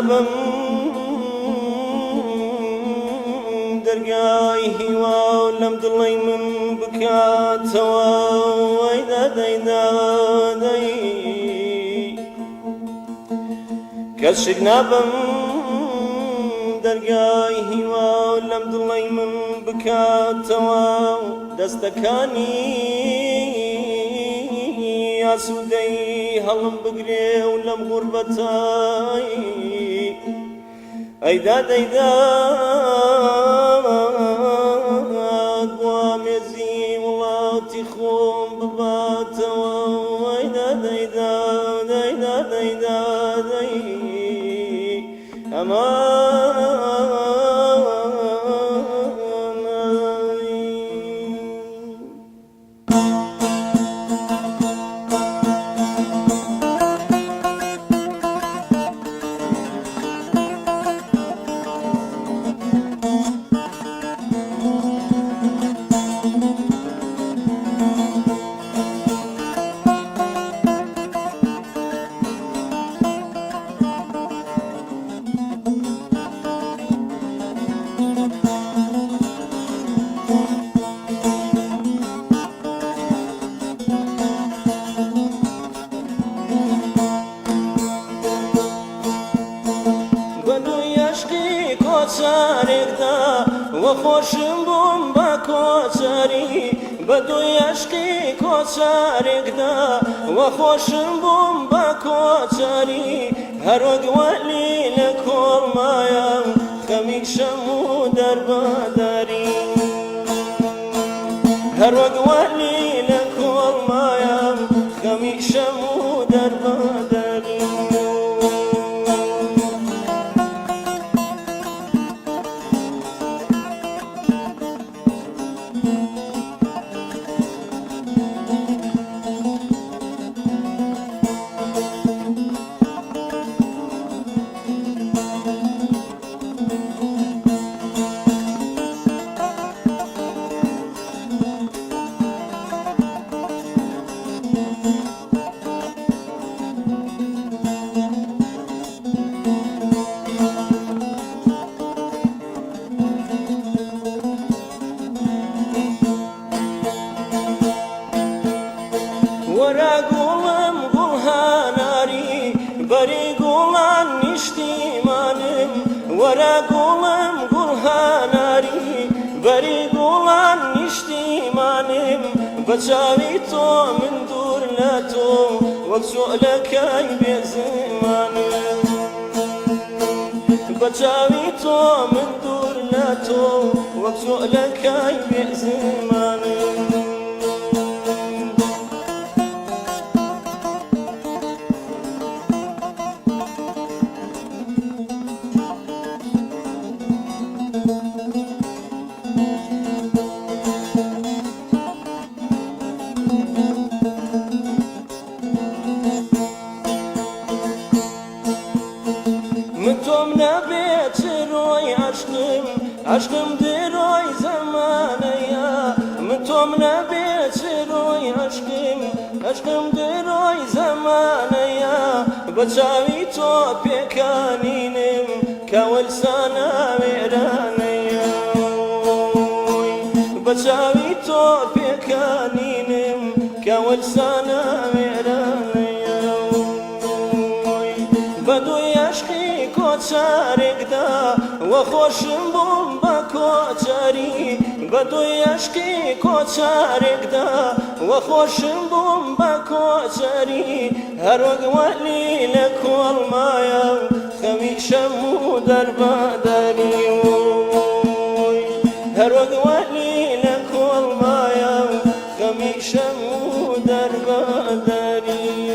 نابم دەرگای هیوا لەم دڵەی من بکاتەوە ئەی دادەی دادەی کەشک نابم دەرگای هیوا لەم دڵەی من بکاتەوە دەستەکانی ئاسوودەی هەڵم بگرێ و لەم غوربەتای ئەی داد ئەی داد بۆ ئامێزی وڵاتی خۆم بباتەوە ئەی داد ئەی داد ئەی داد ئەی داد ئەی ئەمان ئەی. بە دووی عەشقی کۆچارێکدا وە خۆشم بووم بە کۆچاری بە دووی عەشقی کۆچارێکدا وە خۆشم بووم بە کۆچاری هەروەک وەلی لە کۆڵمایە خەمی شەم و دەربەدەری هەروەک وەلی لە کۆڵمایە خەمی شەم و دەربەدەری. وەرە گوڵم گوڵ هەناری بەری گوڵان نیشتیمانم وەرە گوڵم گوڵ هەناری بەری گوڵان نیشتیمانم بە چاوی تۆ من دوور لە تۆ وەک چۆلەکای بێ زمانم بە چاوی تۆ من دوور لە تۆ وەک چۆلەکای بێ زمانم. من تۆم نەبێ چرۆی عەشقم عەشقم درۆی زەمانەیە من تۆم نەبێ چرۆی عەشقم عەشقم درۆی زەمانەیە بە چاوی تۆ پێکانینم کاولسانە وێرانەیە بە چاوی تۆ پێکانینم کاولسانە وێرانەیە بە دووی عەشقی کۆچارێکدا وە خۆشم بووم بە کۆچاری بە دووی عەشقی کۆچارێکدا وە خۆشم بووم بە کۆچاری هەروەک وەلی لە کۆڵمایە خەوی شەم و دەربەدەری هەروەک وەلی لە کۆڵمایە خەمی شەم و دەربەدەری.